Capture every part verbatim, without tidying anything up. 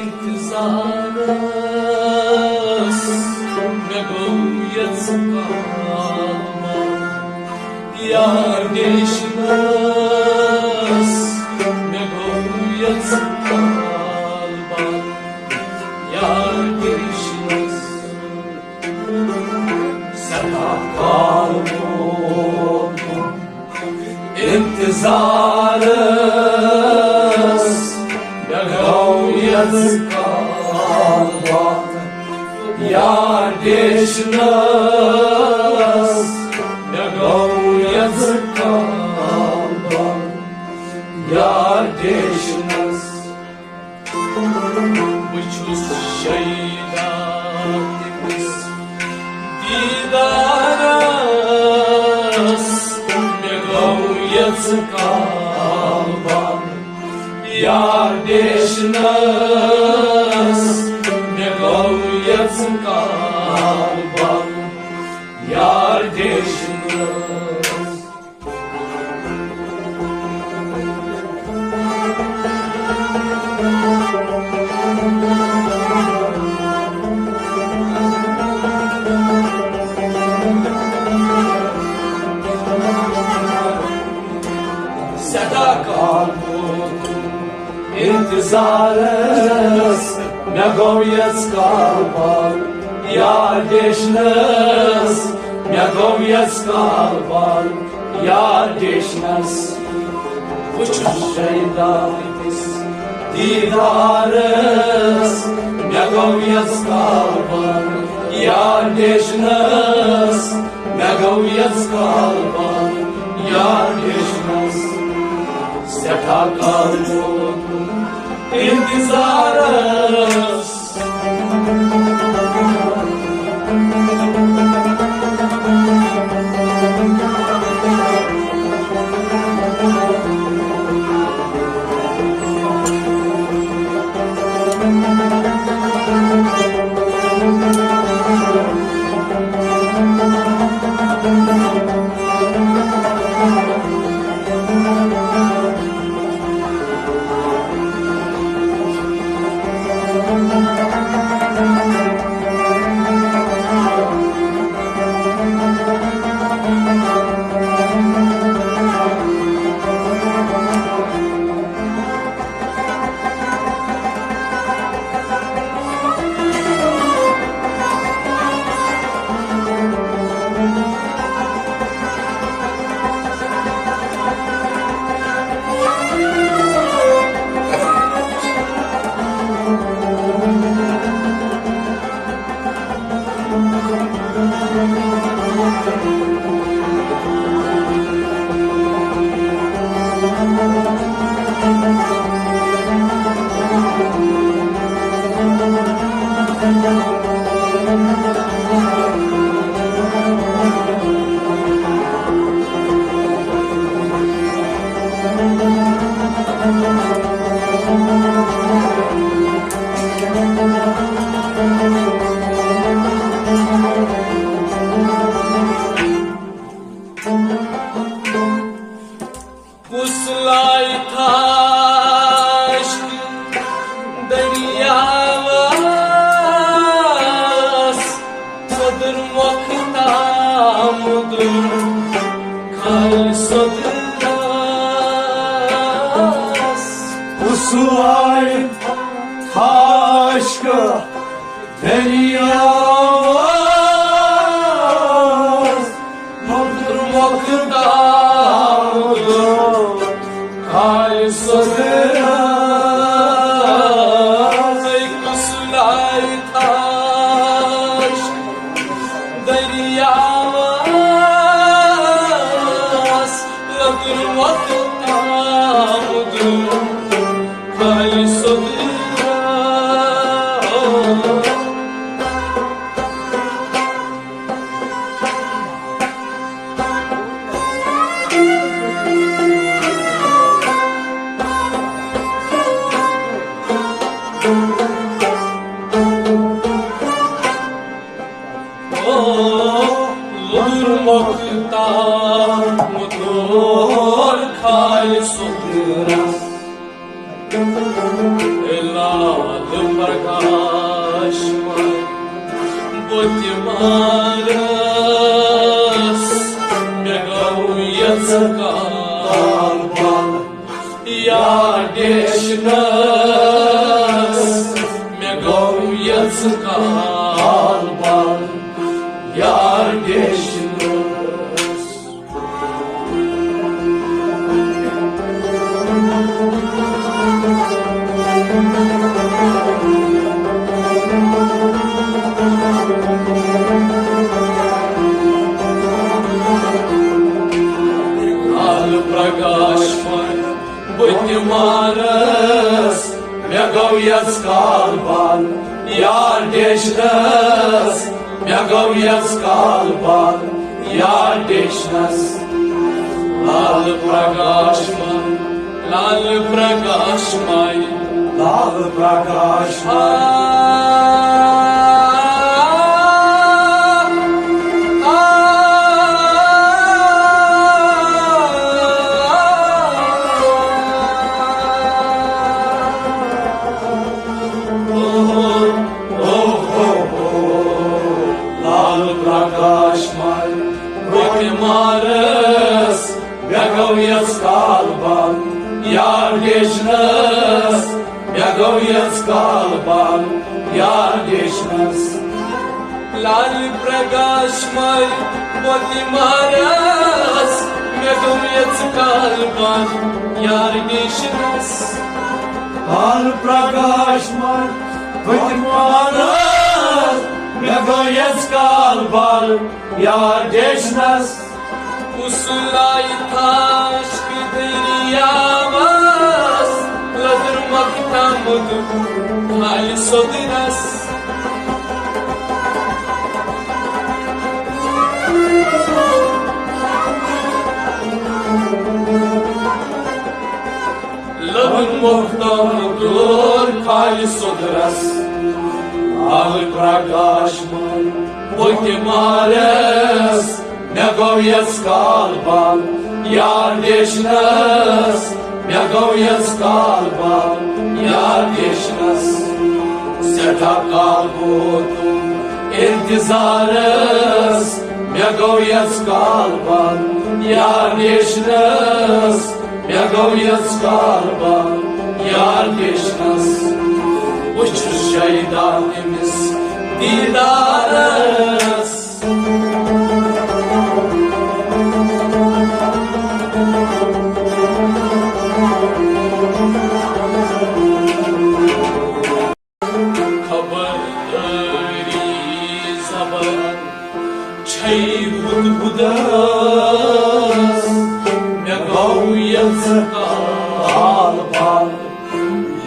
انتظارس مےٚ گوٚو یژ کال بنٛد، یار ڈیشنس مےٚ گوٚو یژ کال بنٛد، یار ڈیشنس۔ سٮ۪ٹھاہ کال ووتُم انتظارس، مےٚ گوٚو یژ کال بنٛد، یار ڈیشنس، مےٚ گوٚو یژ کال بنٛد، یار ڈیشنس۔ بہٕ چھُس شیدا تٔمِس دیٖدارس، مےٚ گوٚو یژ کال بنٛد، یار ڈیشنس، مےٚ گوٚو یژ کال بنٛد، یار ڈیشنس۔ سٮ۪ٹھاہ کال ووتُم انتظارس، مےٚ گوٚو یژ کال بنٛد، یار ڈیشنس، مےٚ گوٚو یژ کال بنٛد، یار ڈیشنس۔ بہٕ چھُس شیدا تٔمِس دیٖدارس، مےٚ گوٚو یژ کال بنٛد، یار ڈیشنس، مےٚ گوٚو یژ کال بنٛد، یار ڈیشنس۔ سٮ۪ٹھاہ کال ووتُم انتظارس۔ کُس لایہِ تھا عشق دٔریاوَس، سوٚدُر مۄکھ تام دوٚر کھالہِ سوٚدرَس۔ کُس لایہِ تھا عشق دٔریاوَس، مۄکھ تام دوٚر کھالہِ سوٚدرَس۔ کُس لایہِ تھا عشق دٔریاوَس، سوٚدُر مۄکھ تام دوٚر کھالہِ سوٚدرَس۔ لوٚدُر مۄکھ تام دوٚر کھالہِ سوٚدرَس۔ لال پرکاش مے بُتھ مارس، مےٚ گوٚو یژھ کال بل یار ڈیشنس، مےٚ گوٚو یژھ کال بل یار ڈیشنس۔ لال پرکاش مے بُتھ مارس، مےٚ گوٚو یژھ کال بل یار ڈیشنس، مےٚ گوٚو یژھ کال بل یار ڈیشنس۔ لال پرکاش مے، لال پرکاش مے، لال پرکاش مے۔ آ، آ، آ، آ۔ لال پرکاش مے بُتھ مارس، مےٚ گوٚو یژھ کال بل یار ڈیشنس، مےٚ گوٚو یژھ کال بل یار ڈیشنس۔ لال پرکاش مے بُتھ مارس، مےٚ گوٚو یژھ کال بل یار ڈیشنس۔ لال پرکاش مے بُتھ مارس، مےٚ گوٚو یژھ کال بل یار ڈیشنس۔ کُس لایہِ تھاش دٔریاوس، لدٕر مۄکھتامُت خالہِ سوٚدرس۔ لدٕر مۄکھتامُت خالہِ سوٚدرس۔ لال پرکاش مے بُتھ مارس، مےٚ گوٚو یژھ کال بل یار ڈیشنس، مےٚ گوٚو یژھ کال بل یار ڈیشنس۔ سٮ۪ٹھاہ کال گوٚو تُہُنٛد انتظارس، مےٚ گوٚو یژھ کال بل یار ڈیشنس، مےٚ گوٚو یژھ کال بل یار ڈیشنس۔ بہٕ چھُس شیدا أمِس دیٖدارس۔ خبردٲری زبر چھے ہُدہُدس، مےٚ گوٚو یژھ کال بل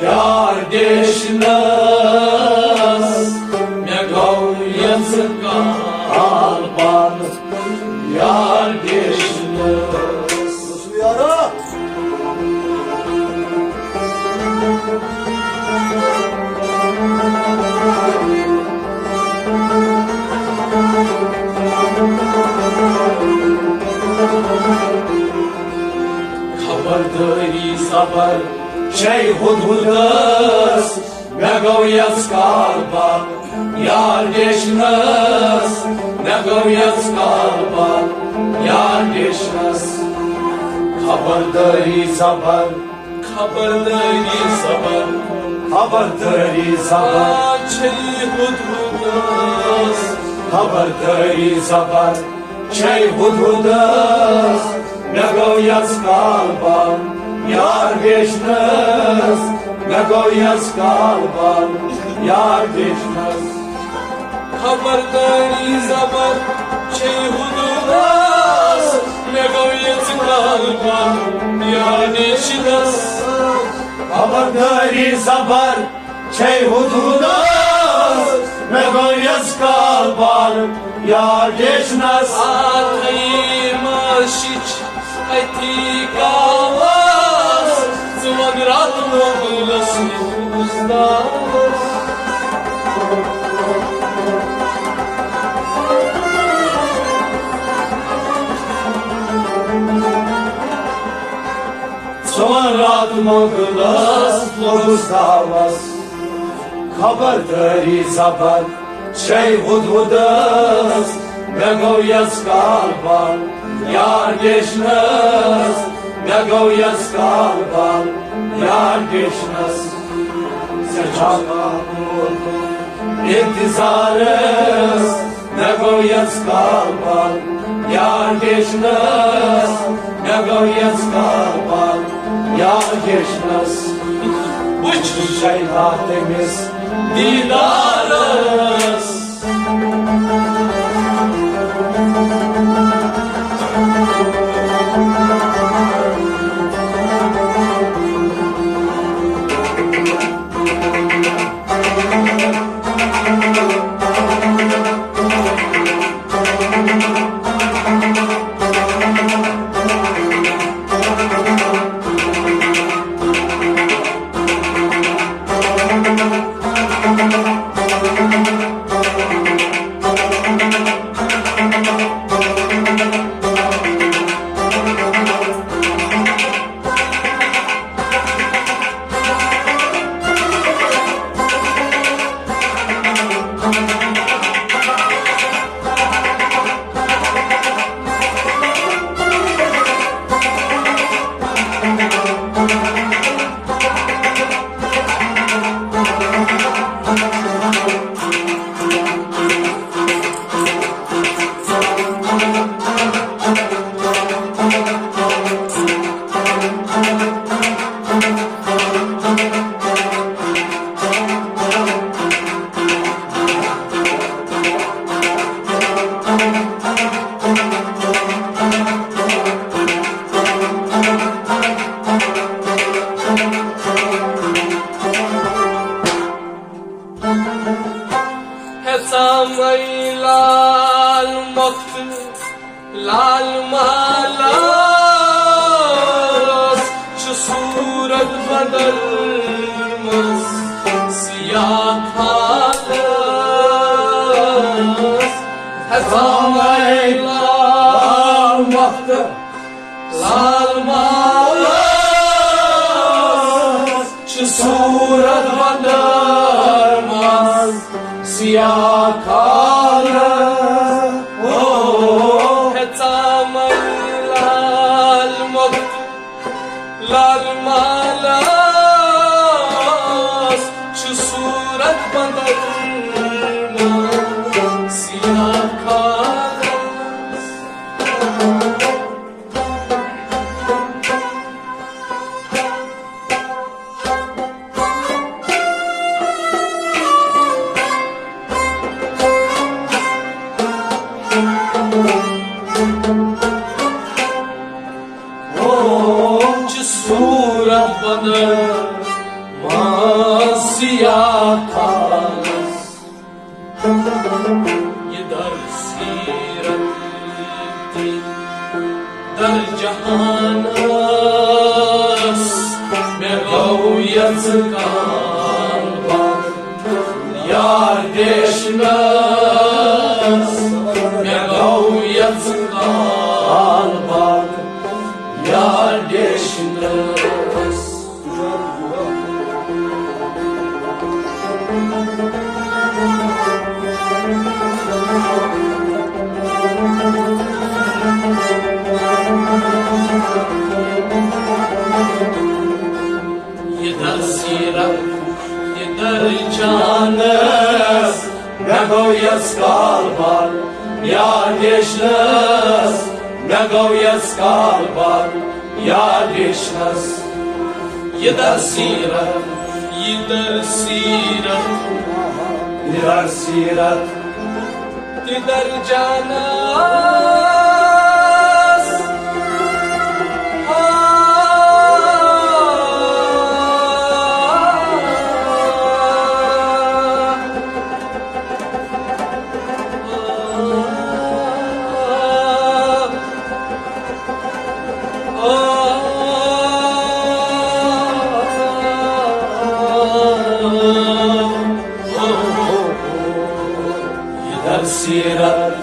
یار ڈیشنس، مےٚ گوٚو یژھ کال بل یار ڈیشنس۔ خبردٲری زبر چھے ہُدہُدس، مےٚ گوٚو یژھ کال بل یار ڈیشنس، مےٚ گوٚو یژھ کال بل یار ڈیشنس۔ خبردٲری زبر، خبردٲری زبر، خبردٲری زبر۔ آ، چھے ہُدہُدس۔ خبردٲری زبر چھے ہُدہُدس، مےٚ گوٚو یژھ کال بل یار ڈیشنس، مےٚ گوٚو یژھ کال بل یار ڈیشنس۔ خبردٲری زبر چھے ہُدہُدس، مےٚ گوٚو یژھ کال بل یار ڈیشنس۔ خبردٲری زبر چھے ہُدہُدس، مےٚ گوٚو یژھ کال بل یار ڈیشنس۔ آ، تھٔیی مٲشِچ أتھی گاوس، ژٕ وَن راتہٕ مۄغلس کُس داوس۔ ژٕ وَن راتہٕ مۄغلس کُس داوس۔ خبرداری زبر چھے ہدہدس، مےٚ گوٚو یس کال بنٛد یار ریشنس، مےٚ گوٚو یس کال بنٛد یار ریشنس۔ سٮ۪ٹھاہ معمول انتظارس، مےٚ گوٚو یس کال بنٛد یار ریشنس، مےٚ گوٚو یس کال بنٛد یار ریشنس۔ وٕچھ شیدا تٔمِس دیٖدارس۔ ہیژامے لال مۄختہٕ لال محلس چھِ صوٗرت بدلمٕژ سیاہ خالس۔ ہیژامے لال مۄختہٕ لال محلس چھِ صوٗرت بدلمٕژ سیاہ خالس۔ او، ہیژامے لال مۄختہٕ لال محلس چھِ صوٗرت بدلمٕژ سیاہ خالس۔ چھِ صوٗرت بدلمٕژ سیاہ خالس۔ یہِ در سیرت تہِ در جہانس، مےٚ گوٚو یژ کال بنٛد یار ڈیشنس، مےٚ گوٚو یژ کال بنٛد یار ڈیشنس۔ یہِ در سیرت، یہِ در جانس، مےٚ گوٚو یس کال بنٛد یار ڈیشنس، مےٚ گوٚو یس کال بنٛد یار ڈیشنس۔ یہِ در سیرت، یہِ در سیرت، یہِ در سیرت، یہِ در جانس۔ یہِ در سیرت،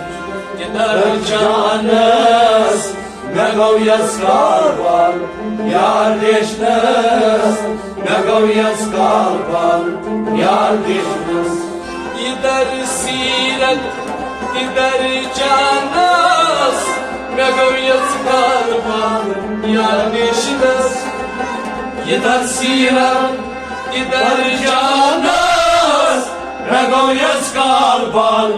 یہِ در جانس، مےٚ گوٚو یس کال بنٛد یار ڈیشنس، مےٚ گوٚو یَس کال بال یار ڈیشنس۔ ادھر سیرت، ادھر جانس، مےٚ گوٚو یَس کال بال یار ڈیشنس۔ ادھر سیرت، ادھر جانس، مےٚ گوٚو یَس کال بال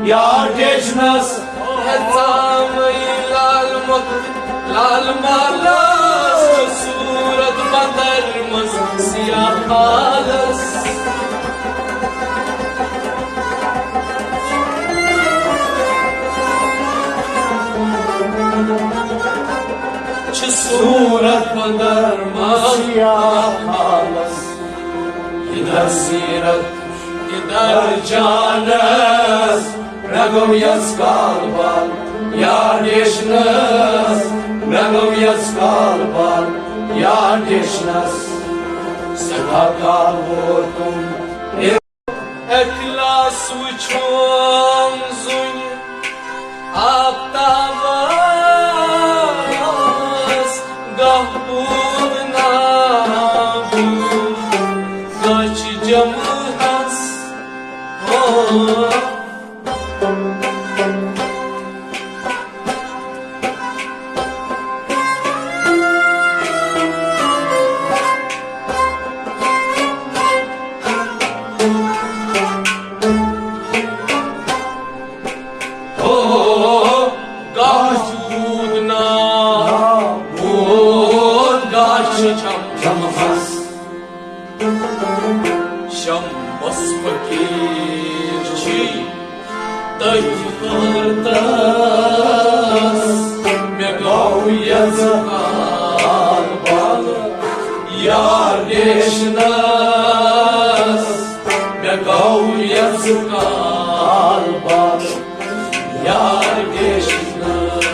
یار ڈیشنس۔ ہے ژامٕے لال مۄکھ، لال مالس، صوٗرت بدر منٛز سیاہ حالس۔ چھِ صوٗرت بدر منٛز سیاہ حالس۔ یہِ در سیرت، یہِ در جانس، مےٚ گوٚو یَس کال بال یار ڈیشنس، مےٚ گوٚو یَس کال بال یار ڈیشنس۔ سٮ۪ٹھاہ کال ووتُم۔ اخلاص وٕچھوم زُنہِ آفتابس، گاہ پوٗر نابہٕ، گاہ چھِ جمعس۔ او۔ او، گاہ چھُ روٗد نا، روٗد گاہ چھُ چم-، چمہس۔ شمس فقیٖر چھُے تٔتھۍ وقتس، مےٚ گوٚو یَس کال بال یار ڈیشنس، مےٚ گوٚو یَس کال بال یار ڈیشنس۔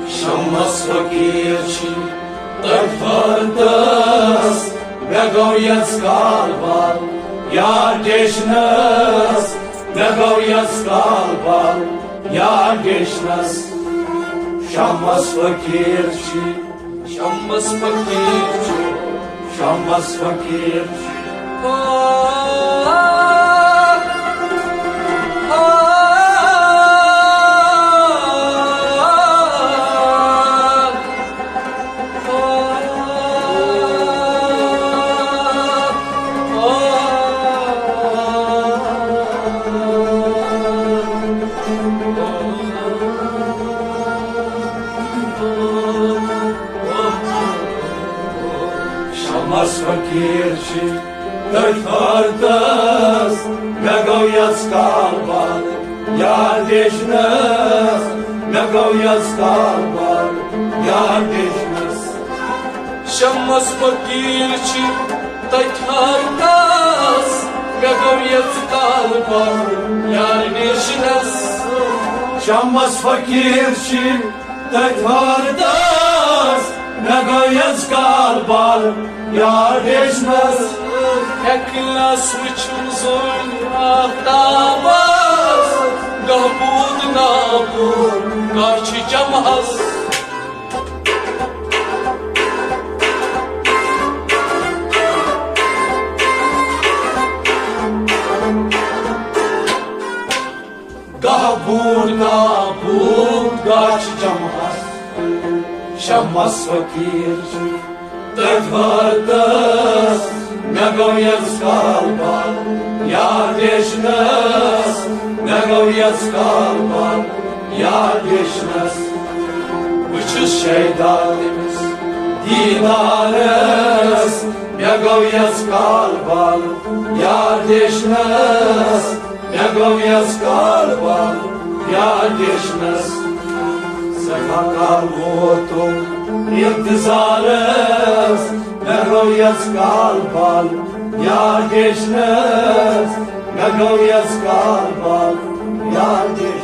شمس فقیٖر چھُے تٔتھۍ وقتس، مےٚ گوٚو یَس کال بال یار ڈیشنس، مےٚ گوٚو یَس کال بال یار ڈیشنس۔ شمس فقیٖر چھُے، شمس فقیٖر چھُے، شمس فقیٖر چھُے۔ آ، آ، آ، آ۔ شمس فقیٖر چھُے تٔتھۍ وقتس، مےٚ گوٚو یَس کال بال یار ڈیشنس، مےٚ گوٚو یَس کال بال یار ڈیشنس۔ شمس فقیٖر چھُے تٔتھۍ وقتس، مےٚ گوٚو یَس کال بال یار ڈیشنس۔ شمس فقیٖر چھُے تٔتھۍ وقتس، مےٚ گوٚو یَس کال بال یار ڈیشنس۔ اخلاص وٕچھُن زوٗنہِ آفتابس، گاہ بود نابود، گاہ چھِ جمعس۔ گاہ بود نابود، گاہ چھِ جمعس۔ شمس فقیٖر چھُے تٔتھۍ وقتس، مےٚ گوٚو یَس کال بال یار ڈیشنس، مےٚ گوٚو یَس کال بال یار ڈیشنس۔ بہٕ چھُس شیدا تٔمِس دیٖدارس، مےٚ گوٚو یَس کال بال یار ڈیشنس۔ مےٚ گوٚو یَس کال بال یار ڈیشنس، سٮ۪ٹھاہ کال ووتُم اِنتظارس۔ مےٚ گوٚو یَس کال بال یار ڈیشنس، مےٚ گوٚو یَس کال بال یار ڈیشنس۔